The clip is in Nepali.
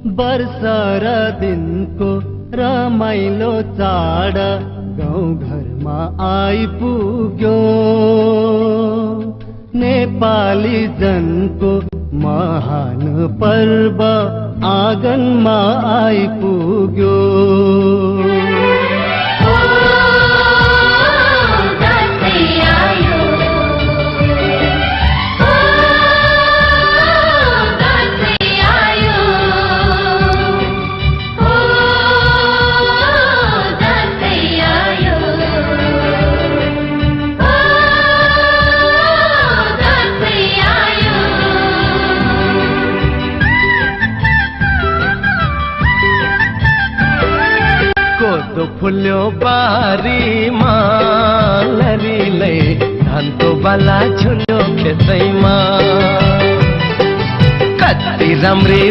वर्षा दिनको रमाइलो चाड गाउँ घरमा आइपुग्यो। नेपाली जनको महान पर्व आँगनमा आइपुग्यो। कोदो फुल्यो बारीमा लरीलै धानको बाला झुल्यो खेतैमा। कति राम्री